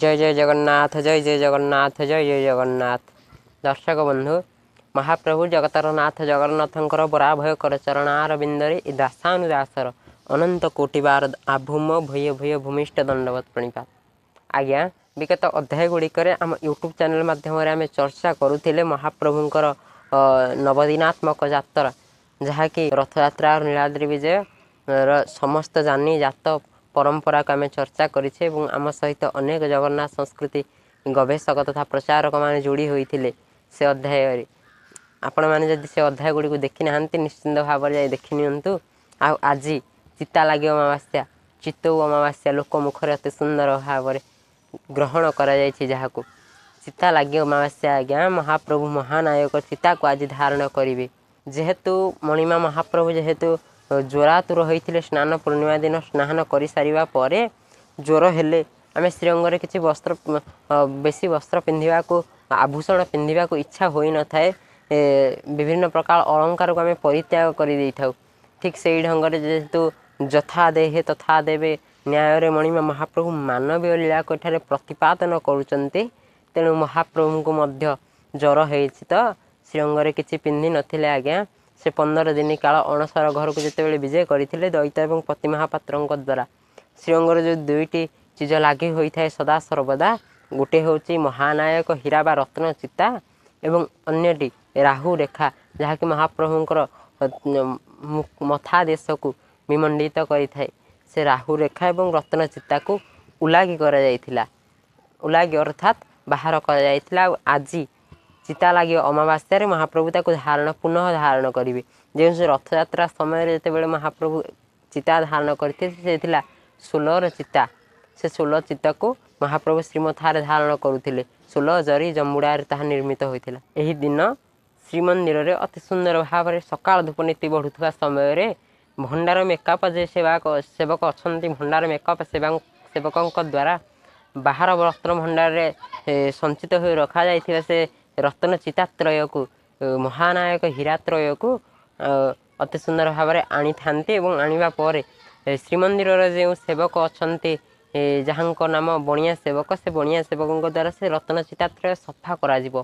ଜୟ ଜୟ ଜଗନ୍ନାଥ, ଜୟ ଜୟ ଜଗନ୍ନାଥ, ଜୟ ଜୟ ଜଗନ୍ନାଥ। ଦର୍ଶକ ବନ୍ଧୁ, ମହାପ୍ରଭୁ ଜଗତର ନାଥ ଜଗନ୍ନାଥଙ୍କର ବରାଭୟ କର ଚରଣାରବିନ୍ଦରେ ଏ ଦାସାନୁଦାସର ଅନନ୍ତ କୋଟିବାର ଆଭୂମ ଭୂୟ ଭୂୟ ଭୂମିଷ୍ଠ ଦଣ୍ଡବତ ପ୍ରଣିପାତ। ଆଜ୍ଞା, ବିଗତ ଅଧ୍ୟାୟ ଗୁଡ଼ିକରେ ଆମ ୟୁଟ୍ୟୁବ୍ ଚ୍ୟାନେଲ୍ ମାଧ୍ୟମରେ ଆମେ ଚର୍ଚ୍ଚା କରୁଥିଲେ ମହାପ୍ରଭୁଙ୍କର ନବଦିନାତ୍ମକ ଯାତ୍ରା, ଯାହାକି ରଥଯାତ୍ରା, ନୀଳାଦ୍ରି ବିଜୟର ସମସ୍ତ ଯାନି ଜାତ ପରମ୍ପରାକୁ ଆମେ ଚର୍ଚ୍ଚା କରିଛେ ଏବଂ ଆମ ସହିତ ଅନେକ ଜଗନ୍ନାଥ ସଂସ୍କୃତି ଗବେଷକ ତଥା ପ୍ରଚାରକମାନେ ଯୋଡ଼ି ହୋଇଥିଲେ ସେ ଅଧ୍ୟାୟରେ। ଆପଣମାନେ ଯଦି ସେ ଅଧ୍ୟାୟ ଗୁଡ଼ିକୁ ଦେଖିନାହାନ୍ତି, ନିଶ୍ଚିନ୍ତ ଭାବରେ ଯାଇ ଦେଖିନିଅନ୍ତୁ। ଆଉ ଆଜି ଚିତା ଲାଗି ଅମାବାସ୍ୟା, ଚିତଉ ଅମାବାସ୍ୟା ଲୋକ ମୁଖରେ ଅତି ସୁନ୍ଦର ଭାବରେ ଗ୍ରହଣ କରାଯାଇଛି ଯାହାକୁ ଚିତା ଲାଗି ଅମାବାସ୍ୟା। ଆଜ୍ଞା, ମହାପ୍ରଭୁ ମହାନାୟକ ଚିତାକୁ ଆଜି ଧାରଣ କରିବେ। ଯେହେତୁ ମଣିମା ମହାପ୍ରଭୁ ଯେହେତୁ ଜ୍ୱରାତୁର ହୋଇଥିଲେ, ସ୍ନାନ ପୂର୍ଣ୍ଣିମା ଦିନ ସ୍ନାନ କରିସାରିବା ପରେ ଜ୍ୱର ହେଲେ ଆମେ ଶ୍ରୀଅଙ୍ଗରେ କିଛି ବସ୍ତ୍ର, ବେଶୀ ବସ୍ତ୍ର ପିନ୍ଧିବାକୁ, ଆଭୂଷଣ ପିନ୍ଧିବାକୁ ଇଚ୍ଛା ହୋଇନଥାଏ। ବିଭିନ୍ନ ପ୍ରକାର ଅଳଙ୍କାରକୁ ଆମେ ପରିତ୍ୟାଗ କରିଦେଇଥାଉ। ଠିକ୍ ସେଇ ଢଙ୍ଗରେ ଯେହେତୁ ଯଥା ଦେହେ ତଥା ଦେବେ ନ୍ୟାୟରେ ମଣିମା ମହାପ୍ରଭୁ ମାନବୀୟ ଲୀଳାକୁ ଏଠାରେ ପ୍ରତିପାଦନ କରୁଛନ୍ତି, ତେଣୁ ମହାପ୍ରଭୁଙ୍କୁ ମଧ୍ୟ ଜ୍ୱର ହେଇଛି ତ ଶ୍ରୀଅଙ୍ଗରେ କିଛି ପିନ୍ଧି ନଥିଲେ। ଆଜ୍ଞା, ସେ 15 ଦିନ କାଳ ଅଣସର ଘରକୁ ଯେତେବେଳେ ବିଜେ କରିଥିଲେ ଦୈତ ଏବଂ ପତି ମହାପାତ୍ରଙ୍କ ଦ୍ୱାରା, ଶ୍ରୀଅଙ୍ଗରେ ଯେଉଁ ଦୁଇଟି ଚିଜ ଲାଗି ହୋଇଥାଏ ସଦା ସର୍ବଦା, ଗୋଟେ ହେଉଛି ମହାନାୟକ ହୀରା ବା ରତ୍ନ ଚିତା ଏବଂ ଅନ୍ୟଟି ରାହୁ ରେଖା, ଯାହାକି ମହାପ୍ରଭୁଙ୍କର ମଥା ଦେଶକୁ ବିମଣ୍ଡିତ କରିଥାଏ। ସେ ରାହୁ ରେଖା ଏବଂ ରତ୍ନ ଚିତାକୁ ଉଲାଗି କରାଯାଇଥିଲା, ଉଲାଗି ଅର୍ଥାତ୍ ବାହାର କରାଯାଇଥିଲା। ଆଉ ଆଜି ଚିତା ଲାଗି ଅମାବାସ୍ୟାରେ ମହାପ୍ରଭୁ ତାକୁ ଧାରଣ, ପୁନଃ ଧାରଣ କରିବେ। ଯେଉଁ ସେ ରଥଯାତ୍ରା ସମୟରେ ଯେତେବେଳେ ମହାପ୍ରଭୁ ଚିତା ଧାରଣ କରିଥିଲେ, ସେ ଥିଲା ସୋଲର ଚିତା। ସେ ସୋଲ ଚିତାକୁ ମହାପ୍ରଭୁ ଶ୍ରୀମଥାରେ ଧାରଣ କରୁଥିଲେ। ସୋଲ ଜରି ଜମ୍ବୁଡ଼ାରେ ତାହା ନିର୍ମିତ ହୋଇଥିଲା। ଏହି ଦିନ ଶ୍ରୀମନ୍ଦିରରେ ଅତି ସୁନ୍ଦର ଭାବରେ ସକାଳ ଧୂପ ନୀତି ବଢ଼ୁଥିବା ସମୟରେ ଭଣ୍ଡାର ମେକାପ ଯେ ସେବକ ଅଛନ୍ତି, ଭଣ୍ଡାର ମେକାପ ସେବକଙ୍କ ଦ୍ୱାରା ବାହାର ରତ୍ନ ଭଣ୍ଡାରରେ ସଞ୍ଚିତ ହୋଇ ରଖାଯାଇଥିବା ସେ ରତ୍ନ ଚିତାତ୍ରୟକୁ, ମହାନାୟକ ହୀରାତ୍ରୟକୁ ଅତି ସୁନ୍ଦର ଭାବରେ ଆଣିଥାନ୍ତି। ଏବଂ ଆଣିବା ପରେ ଶ୍ରୀମନ୍ଦିରର ଯେଉଁ ସେବକ ଅଛନ୍ତି, ଯାହାଙ୍କ ନାମ ବଣିଆ ସେବକ, ସେ ବଣିଆ ସେବକଙ୍କ ଦ୍ୱାରା ସେ ରତ୍ନ ଚିତାତ୍ରୟ ସଫା କରାଯିବ।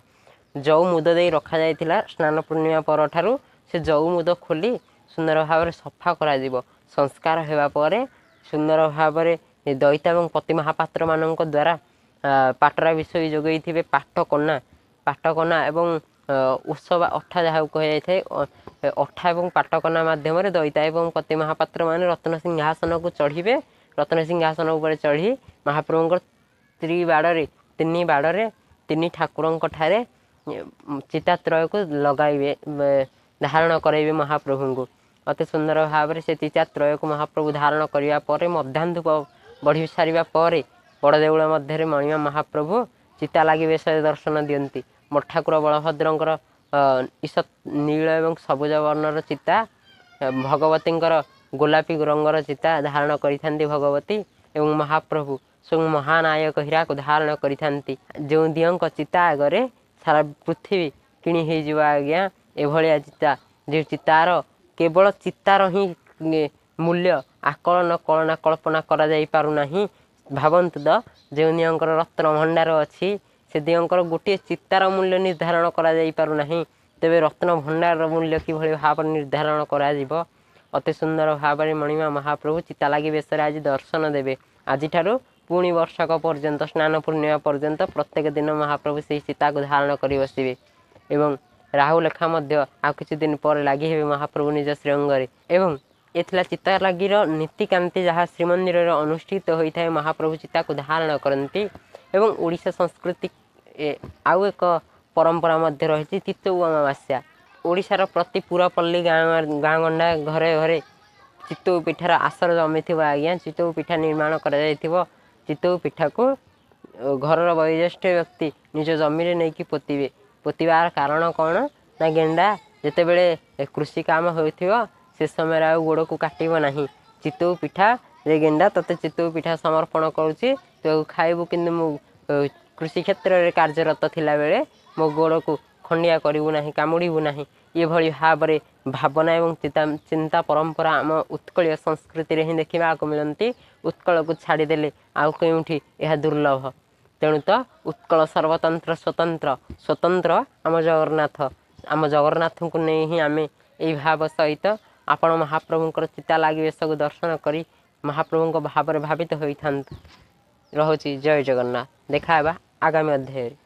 ଜଉ ମୁଦ ଦେଇ ରଖାଯାଇଥିଲା ସ୍ନାନ ପୂର୍ଣ୍ଣିମା ପରଠାରୁ, ସେ ଜଉ ମୁଦ ଖୋଲି ସୁନ୍ଦର ଭାବରେ ସଫା କରାଯିବ। ସଂସ୍କାର ହେବା ପରେ ସୁନ୍ଦର ଭାବରେ ଦଇତା ଏବଂ ପତି ମହାପାତ୍ରମାନଙ୍କ ଦ୍ୱାରା ପାଟରା ବିଷୟ ଯୋଗାଇଥିବେ ପାଟ କନା, ପାଟ କନା ଏବଂ ଉଷ ବା ଅଠା ଯାହାକୁ କୁହାଯାଇଥାଏ, ଅଠା ଏବଂ ପାଟକନା ମାଧ୍ୟମରେ ଦଇତା ଏବଂ ପତି ମହାପାତ୍ର ମାନେ ରତ୍ନ ସିଂହାସନକୁ ଚଢ଼ିବେ। ରତ୍ନ ସିଂହାସନ ଉପରେ ଚଢ଼ି ମହାପ୍ରଭୁଙ୍କର ତ୍ରିବାଡ଼ରେ, ତିନି ବାଡ଼ରେ, ତିନି ଠାକୁରଙ୍କ ଠାରେ ଚିତାତ୍ରୟକୁ ଲଗାଇବେ, ଧାରଣ କରାଇବେ ମହାପ୍ରଭୁଙ୍କୁ। ଅତି ସୁନ୍ଦର ଭାବରେ ସେ ଚିତାତ୍ରୟକୁ ମହାପ୍ରଭୁ ଧାରଣ କରିବା ପରେ, ମଧ୍ୟାହ୍ନ ଧୂପ ବଢ଼ି ସାରିବା ପରେ ବଡ଼ ଦେଉଳ ମଧ୍ୟରେ ମଣିମା ମହାପ୍ରଭୁ ଚିତା ଲାଗି ବେଶରେ ଦର୍ଶନ ଦିଅନ୍ତି। ବଡ଼ ଠାକୁର ବଳଭଦ୍ରଙ୍କର ଈଷତ୍ ନୀଳ ଏବଂ ସବୁଜ ବର୍ଣ୍ଣର ଚିତା, ଭଗବତୀଙ୍କର ଗୋଲାପୀ ରଙ୍ଗର ଚିତା ଧାରଣ କରିଥାନ୍ତି ଭଗବତୀ, ଏବଂ ମହାପ୍ରଭୁ ସ୍ୱୟଂ ମହାନାୟକ ହୀରାକୁ ଧାରଣ କରିଥାନ୍ତି। ଯେଉଁ ଦିଅଙ୍କ ଚିତା ଆଗରେ ସାରା ପୃଥିବୀ କିଣି ହେଇଯିବ ଆଜ୍ଞା, ଏଭଳିଆ ଚିତା, ଯେଉଁ ଚିତାର କେବଳ ଚିତାର ହିଁ ମୂଲ୍ୟ ଆକଳନ କଳନା କଳ୍ପନା କରାଯାଇ ପାରୁନାହିଁ। ଭାବନ୍ତୁ ତ, ଯେଉଁ ଦିଅଙ୍କର ରତ୍ନ ଭଣ୍ଡାର ଅଛି, ସେ ଦିଅଙ୍କର ଗୋଟିଏ ଚିତାର ମୂଲ୍ୟ ନିର୍ଦ୍ଧାରଣ କରାଯାଇ ପାରୁନାହିଁ, ତେବେ ରତ୍ନ ଭଣ୍ଡାରର ମୂଲ୍ୟ କିଭଳି ଭାବରେ ନିର୍ଦ୍ଧାରଣ କରାଯିବ? ଅତି ସୁନ୍ଦର ଭାବରେ ମଣିମା ମହାପ୍ରଭୁ ଚିତା ଲାଗି ବେଶରେ ଆଜି ଦର୍ଶନ ଦେବେ। ଆଜିଠାରୁ ପୁଣି ବର୍ଷକ ପର୍ଯ୍ୟନ୍ତ, ସ୍ନାନ ପୂର୍ଣ୍ଣିମା ପର୍ଯ୍ୟନ୍ତ ପ୍ରତ୍ୟେକ ଦିନ ମହାପ୍ରଭୁ ସେହି ଚିତାକୁ ଧାରଣ କରି ବସିବେ ଏବଂ ରାହୁ ଲେଖା ମଧ୍ୟ ଆଉ କିଛି ଦିନ ପରେ ଲାଗି ହେବେ ମହାପ୍ରଭୁ ନିଜ ଶ୍ରୀଅଙ୍ଗରେ। ଏବଂ ଏ ଥିଲା ଚିତା ଲାଗିର ନୀତିକାନ୍ତି ଯାହା ଶ୍ରୀମନ୍ଦିରରେ ଅନୁଷ୍ଠିତ ହୋଇଥାଏ, ମହାପ୍ରଭୁ ଚିତାକୁ ଧାରଣ କରନ୍ତି। ଏବଂ ଓଡ଼ିଶା ସଂସ୍କୃତି ଆଉ ଏକ ପରମ୍ପରା ମଧ୍ୟ ରହିଛି ଚିତଉ ଅମାବାସ୍ୟା। ଓଡ଼ିଶାର ପ୍ରତି ପୁରପଲ୍ଲୀ, ଗାଁ ଗାଁ ଗଣ୍ଡା, ଘରେ ଘରେ ଚିତଉ ପିଠାର ଆସର ଜମିଥିବ ଆଜ୍ଞା। ଚିତଉ ପିଠା ନିର୍ମାଣ କରାଯାଇଥିବ। ଚିତଉ ପିଠାକୁ ଘରର ବୟୋଜ୍ୟେଷ୍ଠ ବ୍ୟକ୍ତି ନିଜ ଜମିରେ ନେଇକି ପୋତିବେ। ପୋତିବାର କାରଣ କ'ଣ ନା, ଗେଣ୍ଡା ଯେତେବେଳେ କୃଷି କାମ ହେଉଥିବ ସେ ସମୟରେ ଆଉ ଗୋଡ଼କୁ କାଟିବ ନାହିଁ। ଚିତଉ ପିଠା ଯେ ଗେଣ୍ଡା, ତୋତେ ଚିତଉ ପିଠା ସମର୍ପଣ କରୁଛି, ତୁ ଖାଇବୁ, କିନ୍ତୁ ମୁଁ କୃଷି କ୍ଷେତ୍ରରେ କାର୍ଯ୍ୟରତ ଥିଲାବେଳେ ମୋ ଗୋଡ଼କୁ ଖଣ୍ଡିଆ କରିବୁ ନାହିଁ, କାମୁଡ଼ିବୁ ନାହିଁ। ଏଭଳି ଭାବରେ ଭାବନା ଏବଂ ଚିନ୍ତା ପରମ୍ପରା ଆମ ଉତ୍କଳୀୟ ସଂସ୍କୃତିରେ ହିଁ ଦେଖିବାକୁ ମିଳନ୍ତି। ଉତ୍କଳକୁ ଛାଡ଼ିଦେଲେ ଆଉ କେଉଁଠି ଏହା ଦୁର୍ଲଭ। ତେଣୁ ତ ଉତ୍କଳ ସର୍ବତନ୍ତ୍ର ସ୍ୱତନ୍ତ୍ର, ସ୍ୱତନ୍ତ୍ର ଆମ ଜଗନ୍ନାଥ। ଆମ ଜଗନ୍ନାଥଙ୍କୁ ନେଇ ହିଁ ଆମେ ଏଇ ଭାବ ସହିତ ଆପଣ ମହାପ୍ରଭୁଙ୍କର ଚିତା ଲାଗି ବେଶକୁ ଦର୍ଶନ କରି ମହାପ୍ରଭୁଙ୍କ ଭାବରେ ଭାବିତ ହୋଇଥାନ୍ତୁ। ରହୁଛି, ଜୟ ଜଗନ୍ନାଥ। ଦେଖା ହେବା ଆଗାମୀ ଅଧ୍ୟାୟରେ।